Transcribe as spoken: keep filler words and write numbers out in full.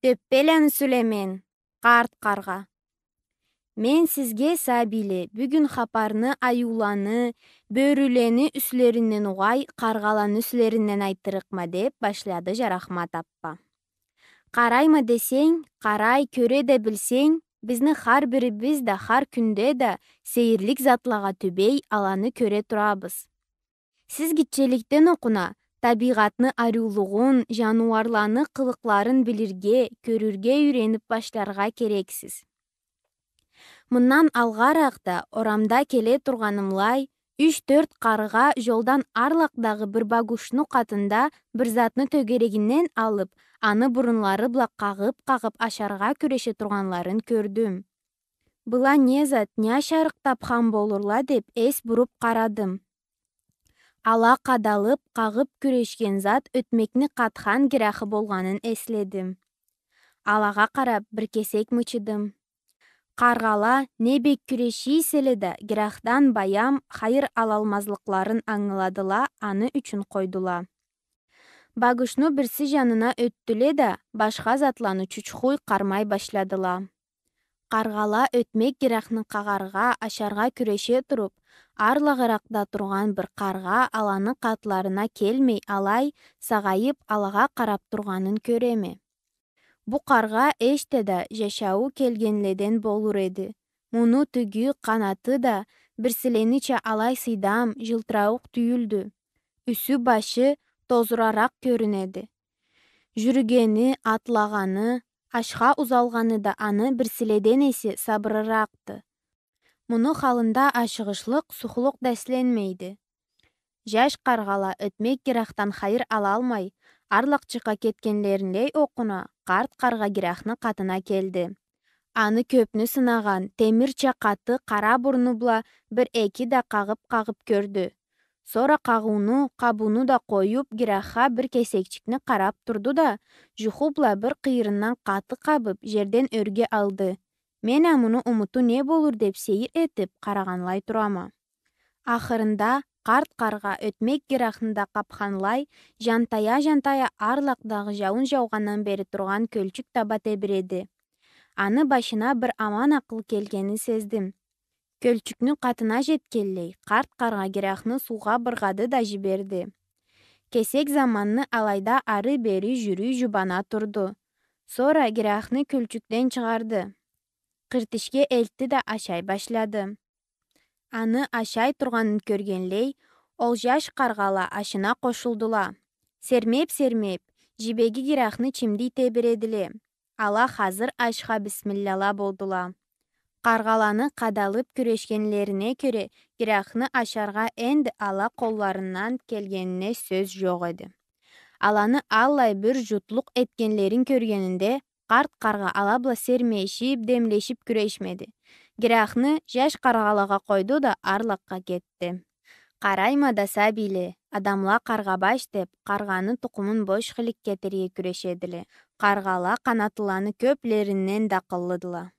Тёппеланы сюлемен, къарт къаргъа. Мен сизге, сабийле, бюгюн хапарны аюуланы, бёрюлени юслеринден угъай, къаргъаланы юслеринден айтырыкъма, — деп башлады Жарахмат аппа. Къарайма десенг, къарай, кёре да билсенг, бизни хар бирибиз да хар кюнде да сейирлик затлагъа тюбей, аланы кёре турабыз. Сиз гитчеликден окъуна табийгъатны ариулугъун, жаныуарланы къылыкъларын билирге, кёрюрге юйренип башларгъа керексиз. Мындан алгъаракъда орамда келе тургъанымлай, юч-тёрт къаргъа жолдан арлакъдагъы бир багушну къатында бир затны тёгерегинден алып, аны бурунлары бла къагъып-къагъып ашаргъа кюреше тургъанларын кёрдюм. Была не зат, не ашарыкъ тапхан болурла деп эс буруп къарадым. Ала къадалып, къагъып кюрешген зат ётмекни къатхан гирахы болгъанын эследим. Алагъа къарап, бир кесек мычыдым. Къаргъала не бек кюреши эселе да, гирахдан баям хайыр алалмазлыкъларын ангыладыла, аны ючюн къойдула. Багушну бирси жанына ётдюле да, башха затланы чучхуй къармай башладыла. Къаргъала ётмек гирахны къагъаргъа, ашаргъа кюреше туруп, арлакъыракъда тургъан бир къаргъа аланы къатларына келмей, алай сагъайып, алагъа къарап тургъанын кёреме. Бу къаргъа эшта да жашауу келгенледен болур эди. Муну тюгю, къанаты да бирсиленича алай сыйдам, жылтырауукъ тюйюлдю. Юсю-башы тозураракъ кёрюнеди. Жюрюгени, атлагъаны, ашха узалгъаны да аны бирсиледен эсе сабырыракъды. Муну халында ашыгъышлыкъ, сухлукъ да эсленмейди. Жаш къаргъала ётмек гирахдан хайыр алалмай, арлакъчыкъгъа кетгенлеринлей окъуна, къарт къаргъа гирахны къатына келди. Аны кёпню сынагъан, темирча къаты къара бурну бла бир-эки да къагъып-къагъып кёрдю. Сора къагъыуну, къабыуну да къоюп, гирахха бир кесекчикни къарап турду да, жуху бла бир къыйырындан къаты къабып, жерден ёрге алды. Мен а муну умуту не болур деп сейир этип къарагъанлай турама. Ахырында къарт къаргъа ётмек гирахны да къапханлай, жантая-жантая арлакъдагъы жауун жаугъандан бери тургъан кёлчюк таба тебиреди. Аны башына бир аман акъыл келгенин сездим. Кёлчюкню къатына жетгенлей, къарт къаргъа гирахны суугъа быргъады да жиберди. Кесек заманны алайда ары-бери жюрюй, жубана турду. Сора гирахны кёлчюкден чыгъарды. Киртишге элтди да ашай башлады. Аны ашай тургъанын кёргенлей, ол жаш къаргъала ашына къошулдула. Сермеп-сермеп, жибеги гирахны чимдий тебиредиле. Ала хазыр ашха бисмиллала болдула. Къаргъаланы къадалып кюрешгенлерине кёре, гирахны ашаргъа энди ала къолларындан келгенине сёз жокъ эди. Аланы аллай бир жутлукъ этгенлерин кёргенинде, къарт къаргъа ала бла сермешип, демлешип кюрешмеди. Гирахны жаш къаргъалагъа къойду да, арлакъгъа кетди. Къарайма да, сабийле, адамла къаргъабаш деп, къаргъаны тукъумун бош хылик кетерге кюрешедиле. Къаргъала къанатлыланы кёплеринден да акъыллыдыла.